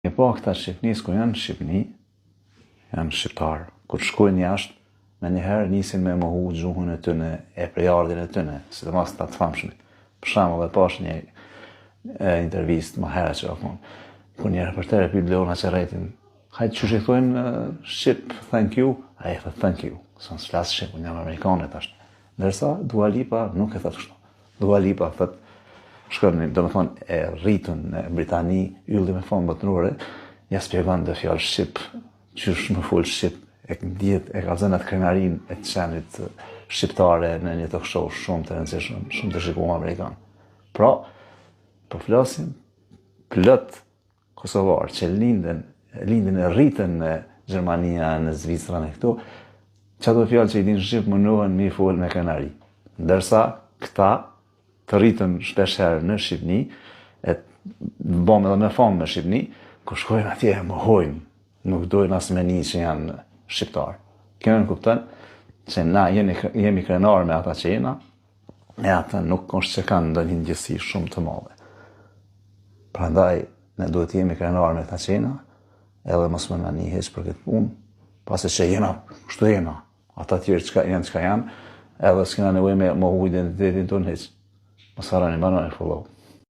E po këta Shqipnisë, kur janë në Shqipni, janë shqiptarë. Kur shkojnë jashtë, menjëherë nisin me mohu gjuhën e tyne e prejardhjen e tyne, sidomos këta të famshmit. Për shembull, e pash një e, intervistë më herët që ka konë, ku një reporter e pyet Bleona Qerretin, hajt qysh i thojnë shqip, thank you, ai e thot thank you, se unë s'flas shqip, unë jam amerikane tash. Ndërsa Dua Lipa nuk e thot kështu. Dua Lipa thot shkon, domethënë e rritun në Britani, ylli me famë botërore, ja spjegon do fjalë shqip, qysh me fol shqip, e ndihet e kallzon atë krenarinë e të qenit shqiptare në një talk show shumë të rëndësishëm, shumë të shikuar amerikan. Pra, po flasim plot kosovar që lindën, lindën e rritën në Gjermania, në Zvicra, në këto, qato fjalë që i dinë shqip mundohen me i fol me krenari. Ndërsa këta të rritën shpeshherë në Shqipni, e bom edhe me famë në Shqipni, kur shkojnë atje e mohojnë, nuk dojnë as me ni që janë shqiptarë. Kjo nënkupton që na jemi, jemi krenarë me ata që jena, e ata nuk është që kanë ndonjë ndjesi shumë të madhe. Prandaj, ne duhet jemi krenarë me këta që jena, edhe mos me na ni hiç për këtë punë, pasi që jena, kështu jena, ata tjerë çka janë, çka janë, edhe s'kena nevojë me mohu identitetin tonë hiç. Mos harroni, bëni follow.